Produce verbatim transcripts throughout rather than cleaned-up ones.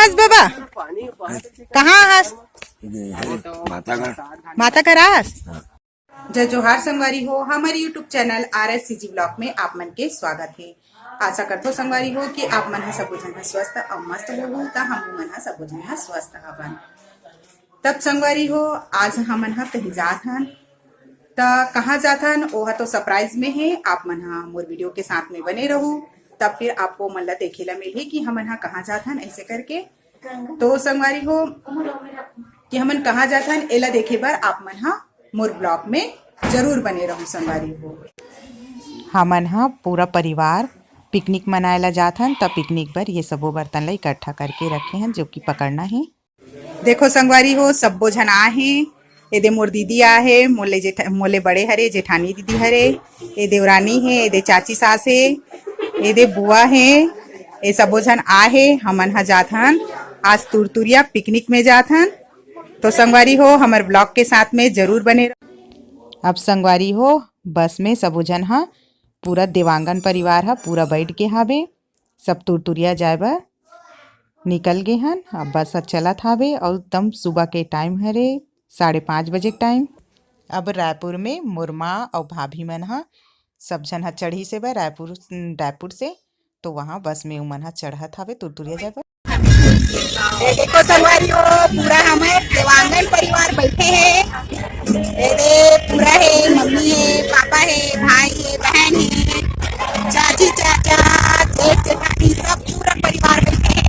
बस बाबा, कहाँ हस? माता घर। माता घर आस? जय जोहार संगवारी हो, हमर YouTube channel R S C G blog में आप मन के स्वागत हे। आशा करथो संगवारी हो कि आप मन ह सबो झन ह स्वस्थ अउ मस्त होहू, त हमू मन ह सबो झन ह स्वस्थ हवन। तब संगवारी हो, आज हमन ह कहीं जात हन, त कहाँ जात हन, ओह तो सरप्राइज में हे। आप मन ह मोर वीडियो के साथ में बने रहू, तब फिर आपको मन ला देखे ला मिलही कि हमन ह कहाँ जात हन, ऐसे करके। तो संगवारी हो, कि हमन कहाँ जात हन, एला देखे बर आप मन ह मोर ब्लॉग में जरूर बने रहू संगवारी हो। हमन ह पूरा परिवार पिकनिक मनाए ला जात हन, त पिकनिक बर ये सबो बर्तन ला इकट्ठा करके रखे हन, जो कि पकड़ना हे। देखो संगवारी हो, सब्बो झन आ हे। एदे मोर दीदी आ हे, मोले जेठ-, मोले बड़े हरे, जेठानी दीदी हरे, ए देवरानी हे, एदे चाची सास हे, एदे बुआ हे, ए सबो झन आ हे। हमन ह जात हन आज तुरतुरिया पिकनिक में जात हन। तो संगवारी हो, हमर ब्लॉग के साथ में जरूर बने रहो। अब संगवारी हो, बस में सबो झन ह पूरा देवांगन परिवार ह पूरा बैठ गे हाबे। सब तुरतुरिया जाए बर निकल गे हन। अब बस ह चलत हाबे अउ एकदम सुबह के टाइम हरे, साढ़े पाँच बजे के टाइम। अब रायपुर में मोर माँ अउ भाभी मन ह सब झन ह चढ़ी से बर रायपुर, रायपुर से, तो वहाँ बस में उमन ह चढ़त हावे तुरतुरिया जाए बर। ये देखो संगवारी हो, पूरा हमर देवांगन परिवार बैठे हे। ये दे पूरा हे, मम्मी हे, पापा हे, भाई हे, बहन हे, चाची चाचा, जेठ जेठानी, सब पूरा परिवार बैठे हे।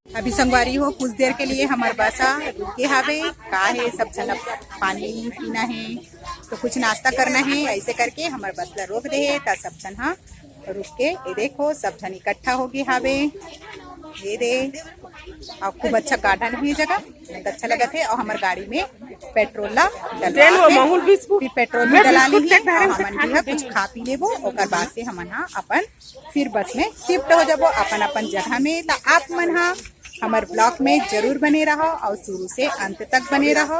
अभी संगवारी हो, कुछ देर के लिए हमर बस ह रुके हावे। का हे, सब झन ला पानी पीना हे, तो कुछ नाश्ता करना हे, ऐसे करके हमर बस ला रोक दे हे, त सब झन ह रुक के, ये देखो, सब झन इकट्ठा हो गे हावे। ये दे, अउ खूब अच्छा गार्डन हे जगह, बहुत अच्छा लगत हे। अउ हमर गाड़ी में पेट्रोल ला डलवा के, फिर पेट्रोल भी डला ली, अउ हमन भी ह कुछ खा पी लेबो, ओकर बाद से हमन ह अपन फिर बस में शिफ्ट हो जाबो अपन अपन जगह में। त आप मन ह हमर ब्लॉग में जरूर बने रहो अउ शुरू से अंत तक बने रहो।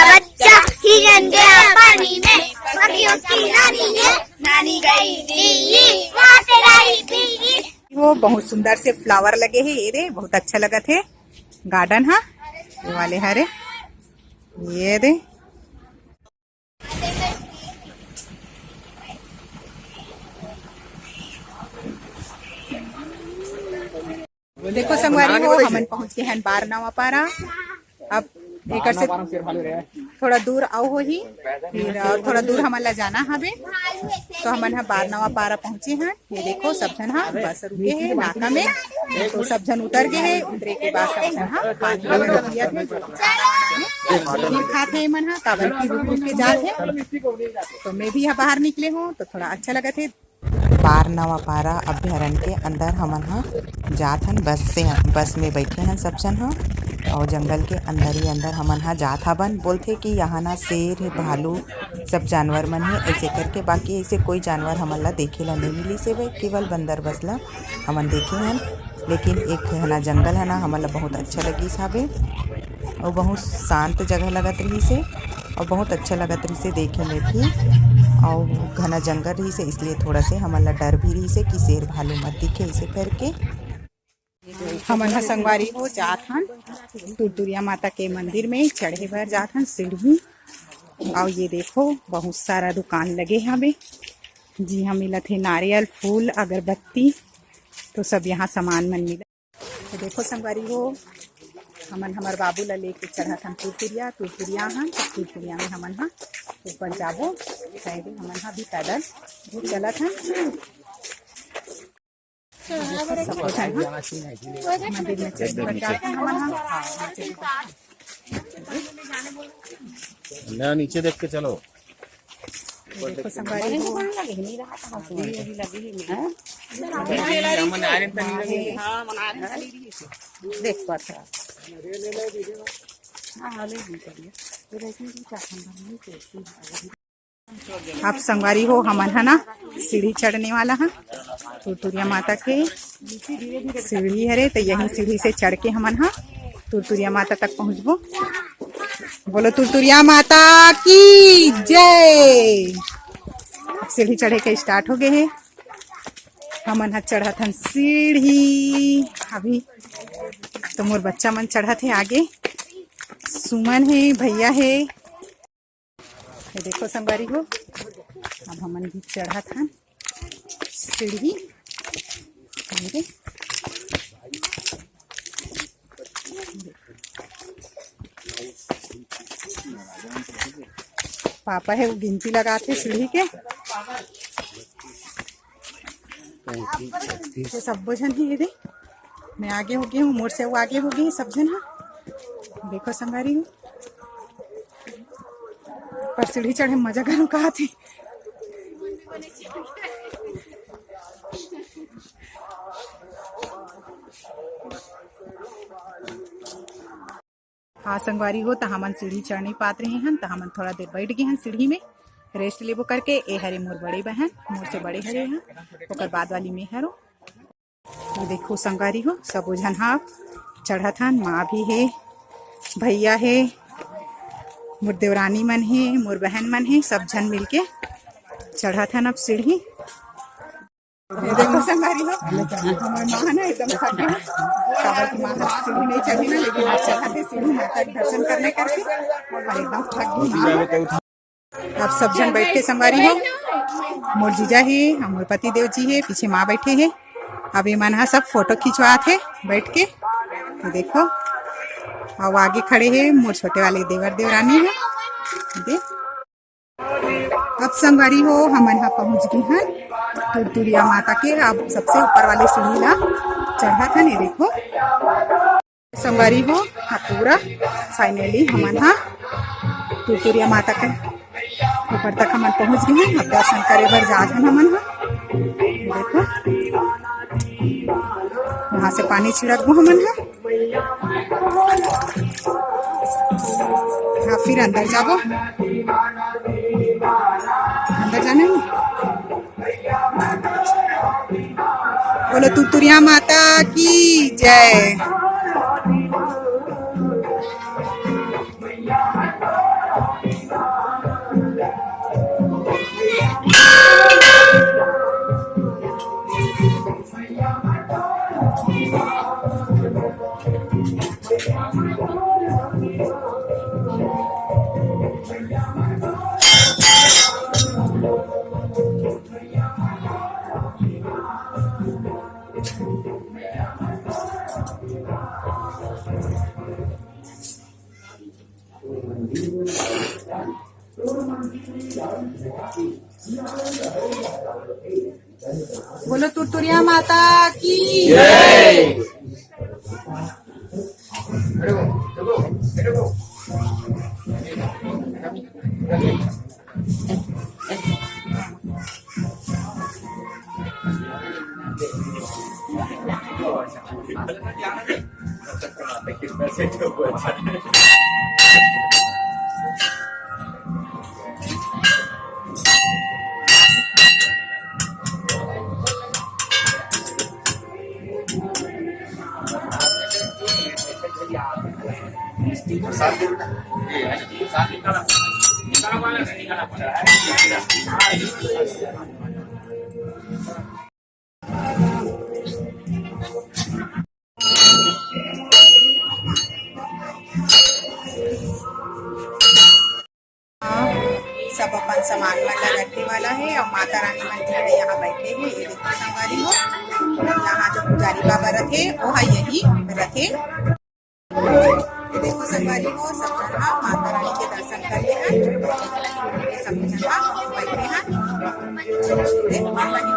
बच्चा हिरन गया पानी में, मक्खियों की नानी है, नानी गई दिल्ली, वहाँ से लाई बिल्ली। वो बहुत सुंदर से फ्लावर लगे हे, ये दे, बहुत अच्छा लगत हे गार्डन हा। ये वाले हरे, ये दे। देखो संगवारी हो, हमन पहुंच गे हन बार नवा पारा। अब एकर से थोड़ा दूर अउ होही, फिर अउ थोड़ा दूर हमन ला जाना हवे, तो हमन ह बार नवा पारा पहुंचे हन। ये देखो, सब झन ह बस रुके हे नाका में, तो सब झन उतर गे हे। उतरे के बाद सब झन ह पानी वानी पियत हे, जो खाना वाना हे, खात हे मन ह, काबर कि रुक रुक के जात हे। तो मैं भी ह बाहर निकले हूँ, तो थोड़ा अच्छा लगत हे। बार नवा पारा अभ्यारण्य के अंदर हमन ह जात हन, बस से, बस में बैठे हन सब झन ह, अउ जंगल के अंदर ही अंदर हमन ह जात हबन। बोलथे कि यहाँ ना शेर हे, भालू, सब जानवर मन हे, ऐसे करके। बाकी ऐसे कोई जानवर हमन ला देखे ला नहीं मिलिस हे भाई, केवल बंदर बस ला हमन देखे हन। लेकिन एक ठे हना जंगल हना हमन ला बहुत अच्छा लगिस हावे, अउ बहुत शांत जगह लगत रहिस हे। अउ बहुत अच्छा लगत रहिसे देखे में भी, अउ घना जंगल रहिसे, इसलिए थोड़ा से हमन ला डर भी रहिसे कि शेर भालू मत दिखे, इसे करके। हमन ह संगवारी हो जात हन तुरतुरिया माता के मंदिर में चढ़े बर जात हन सीढ़ी। अउ ये देखो, बहुत सारा दुकान लगे हवे, जी हम मिलत हे नारियल, फूल, अगरबत्ती, तो सब यहाँ सामान मन मिला। तो देखो संगवारी हो, हमन हमर बाबू ला लेके चढ़त हन तुरतुरिया। तुरतुरिया हन, तो तुरतुरिया में हमन ह ऊपर जाबो। शायद हमन ह भी पैदल चलत हन। देखो, सब कोई ह मंदिर में चढ़ के हमन ह, हाँ, ना, नीचे देख के चलो। देखो संगवारी हो। देख पात हस। आप संगवारी हो, हमन ह ना सीढ़ी चढ़ने वाला ह। तुरतुरिया माता के सीढ़ी हरे, तो यही सीढ़ी से चढ़ के हमन ह तुरतुरिया माता तक पहुँचबो। बोलो तुरतुरिया माता की जय। अब सीढ़ी चढ़े के स्टार्ट हो गए हे। हमन ह चढ़त हन सीढ़ी। अभी तो मोर बच्चा मन चढ़त हे आगे, सुमन हे, भैया हे। ये देखो संगवारी हो, अब हमन भी चढ़त हन सीढ़ी। ये दे। पापा हे, वो गिनती लगात हे सीढ़ी के। ये सब्बो झन हे, ये दे। मैं आगे हो गई हूँ, मोर से वो आगे हो गई, सब झन ह। देखो संगवारी हो, पर सीढ़ी चढ़े मजा घलो का आथे। हाँ संगवारी हो, त हमन सीढ़ी चढ़ नहीं पात रहे हन, त हमन थोड़ा देर बैठ गए हन सीढ़ी में रेस्ट लेबो करके। ए हरे मोर बड़े बहन, मोर से बड़े हरे हन, ओकर बाद वाली में हरो। ये देखो संगवारी हो, सबो झन ह चढ़त हन, माँ भी हे, भैया हे, मोर देवरानी मन हे, मोर बहन मन हे, सब झन मिलके चढ़त हन अब सीढ़ी। ये देखो संगवारी हो, हमर माँ ह ना एकदम थक गे हे, काबर कि माँ ह सीढ़ी नहीं चढ़ी ना, लेकिन आज चढ़त हे सीढ़ी माता के दर्शन करने करके, और एकदम थक गे माँ। अब सब झन बैठ के संगवारी हो, मोर जीजा हे, मोर पति देव जी हे, पीछे माँ बैठे हे। अब ये मन ह सब फोटो खिंचवात हे बैठ के, ये देखो। अउ आगे खड़े हे मोर छोटे वाले देवर देवरानी हे। दे। अब संगवारी हो, हमन ह पहुँच गे हन तुरतुरिया माता के। अब सबसे ऊपर वाले सीढ़ी ला चढ़त हन, ये देखो। संगवारी हो, अब पूरा finally हमन ह तुरतुरिया माता के ऊपर तक हमन पहुँच गे हन। अब दर्शन करे बर जात हन हमन ह। देखो, वहाँ से पानी छिड़कबो हमन ह। हाँ, फिर अंदर जाबो। अंदर जाना है। बोलो तुरतुरिया माता की जय। बोलो तुरतुरिया माता की जय। सब अपन सामान मन ला रखे वाला हे अउ माता रानी मन भी यहाँ बैठे हे। ये देखो संगवारी हो, यहाँ जो हमारी बाबा रथे, वो है यही रथे। ये देखो संगवारी हो, सब झन ह माता रानी के दर्शन कर ले हन। ये सब झन ह बैठे हन। ये माता रानी।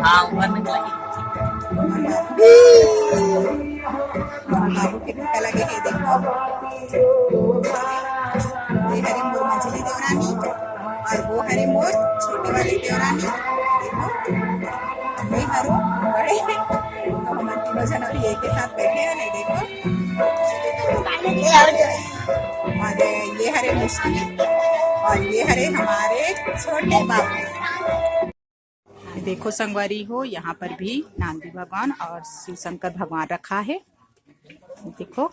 हाँ, ऊपर में चला गया। बाबू के टीका लगे हे, देखो। ये हरे मोर मझली देवरानी और वो हरे मोर छोटे वाली देवरानी। देखो, मैं हरो बड़े, तो हम तीनों जन अभी एक ही साथ बैठे हैं, नहीं देखो। और ये हरे मुस्लिम और ये हरे हमारे छोटे बाबू। देखो संगवारी हो, यहाँ पर भी नांदी भगवान और शिव शंकर भगवान रखा है। देखो,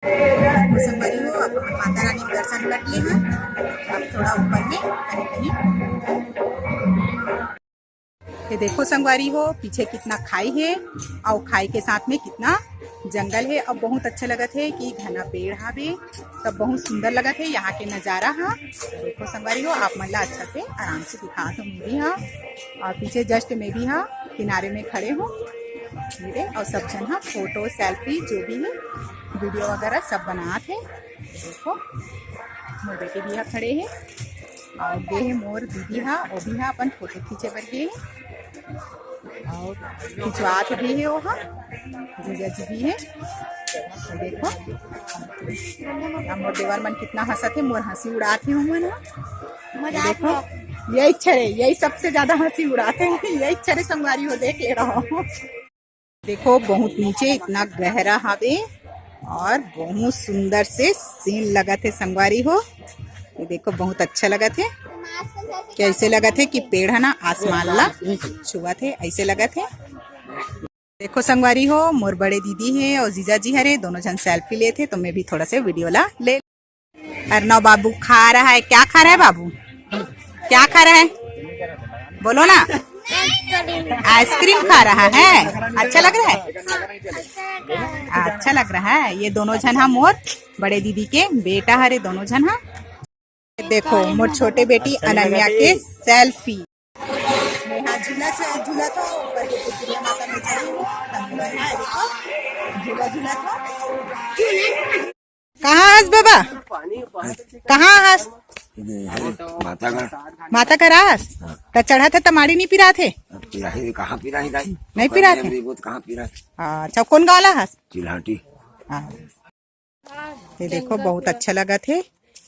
देखो संगवारी हो, अब माता रानी के दर्शन कर लिए हैं। अब थोड़ा ऊपर में कहीं कहीं ये देखो संगवारी हो, पीछे कितना खाई है और खाई के साथ में कितना जंगल है। अब बहुत अच्छा लगत है कि घना पेड़ हावे, तब बहुत सुंदर लगत है यहाँ के नजारा हा। देखो संगवारी हो, आप मन ला अच्छा से आराम से दिखा तो मैं भी हा, और पीछे just मैं भी हा किनारे में खड़े हूँ। मेरे और सब जन हा फोटो, सेल्फी, जो भी है, वीडियो वगैरह सब बनात है। देखो, मोर बेटी भी हा खड़े है और ये है मोर दीदी हा, वो भी हा अपन फोटो खींचे बर गे है और खिंचवात भी है वो हा, जीजा जी भी है। देखो, अब मोर देवर मन कितना हंसत है, मोर हंसी उड़ात है उमन हा। देखो, यही छरे, यही सबसे ज्यादा हंसी उड़ाते हैं, यही छरे संगवारी हो, देख ले रहा हूँ। देखो, बहुत नीचे इतना गहरा हावे और बहुत सुंदर से सीन लगत है संगवारी हो। ये देखो, बहुत अच्छा लगत है। कैसे लगत है कि पेड़ है ना, आसमान ला छुअत है, ऐसे लगत है। देखो संगवारी हो, मोर बड़े दीदी है और जीजा जी हरे, दोनों जन सेल्फी लेत है, तो मैं भी थोड़ा से वीडियो ला ले। अर्नव बाबू खा रहा है। क्या खा रहा है बाबू? क्या खा रहा है? बोलो ना। आइसक्रीम खा रहा है। अच्छा लग रहा है? अच्छा लग रहा है। ये दोनों झन हा मोर बड़े दीदी के बेटा हरे, दोनों झन हा। देखो, मोर छोटे बेटी अनन्या के सेल्फी। मैं हा झूला से, झूला था ऊपर के, दुर्गा माता में खड़ी हूँ। देखो, झूला झूला था। कहाँ हस बाबा? कहाँ हस? माता का। माता का रास? हाँ। त चढ़ा थे त माड़ी नहीं पिरा थे? अब पिराही कहाँ पिराही दाई? नहीं पिरा थे? अभी वो तो कहाँ पिराही? अच्छा, कौन गाँव ला हस? चिल्हाटी। हाँ। ये देखो, बहुत अच्छा लगा थे।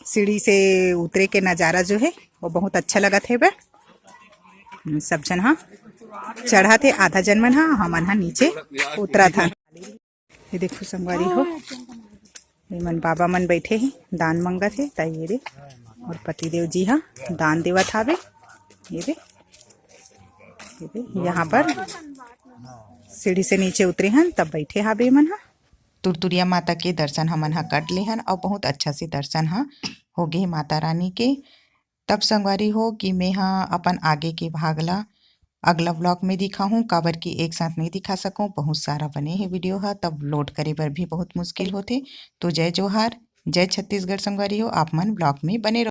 सीढ़ी से उतरे के नजारा जो है, वो बहुत अच्छा लगा थे बे। सब जन हा चढ़ा थे, आधा जन मन हा, हमन हा नीचे उतरा था। ये देखो संगवारी हो, ये मन बाबा मन बैठे हैं, दान मंगत है। ताई ये दे, और पतिदेव जी हा दान देवत हावे। ये दे, ये दे, यहाँ पर सीढ़ी से नीचे उतरे हन, तब बैठे हावे मन हा। तुरतुरिया माता के दर्शन हमन हा कर ले हन और बहुत अच्छा से दर्शन हा हो गे माता रानी के। तब संगवारी हो कि मैं हा अपन आगे के भाग ला अगला व्लॉग में दिखाहूँ, काबर कि एक साथ नहीं दिखा सकूँ, बहुत सारा बने हे वीडियो हा, तब लोड करे बर भी बहुत मुश्किल होथे। तो जय जोहार, जय छत्तीसगढ़ संगवारी हो, आप मन व्लॉग में बने रहो।